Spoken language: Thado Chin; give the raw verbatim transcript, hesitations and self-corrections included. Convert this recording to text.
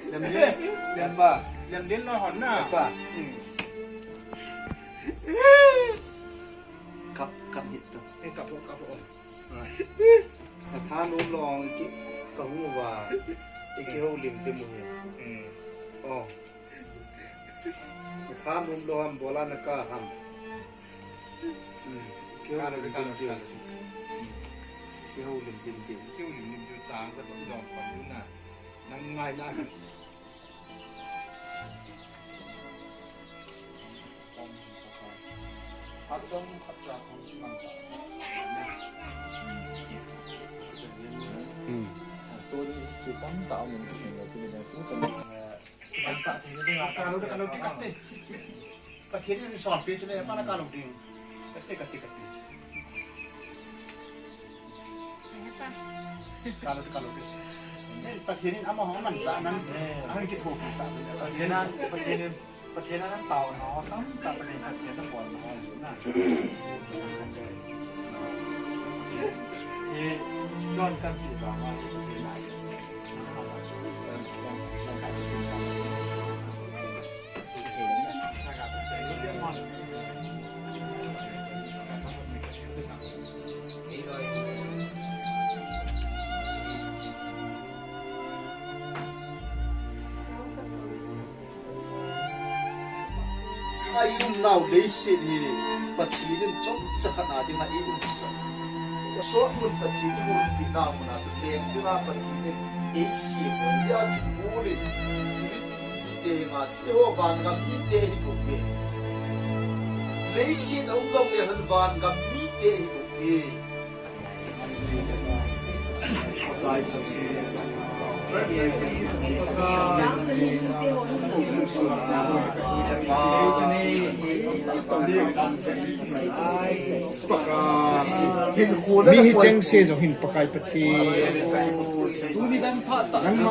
Lemlin, lempa, lemlin lo hon na. Lempa. Hmm. Kap, kap hit to. Eh, kap, kap, oh. Ka tha nom lou ki, ka hung uva. I kihoulim lim u hi. Hmm. Oh. Ka tha nom lou ham, bola na ka ham. Hmm. Kihoulim lim lim. Hmm. Kihoulim lim lim. Kihoulim lim lim chang ka dong khom tu na. Nang ngai na ka. Hmm. Story history tamtah um in, Pathen in eisanpi chu le, pa na kalo ding. Kati, kati, kati. Kalo, kalo ding. Pathen in amaho manchah nan, ahin kithopi sah. Pathen in, Pathen in, Pathen in taona ho tamtah, Pathen, Pathen in bolna ho na. Chi, John kan ti ba ma, Pathen in. Ahi um nau leiset hi Pathen in chomcha khat a dinga i umsah. Sohmun Pathen i umpi nau mun a chu leng dinga Pathen in eisem u ahi a chu Paul in Philippi te henga chu eiho vangam mite hi bou ve. Leiset a um jongle hon vangam mite hi bou ve. Mi hi chengse jong hin Pakai Pathen. Nangma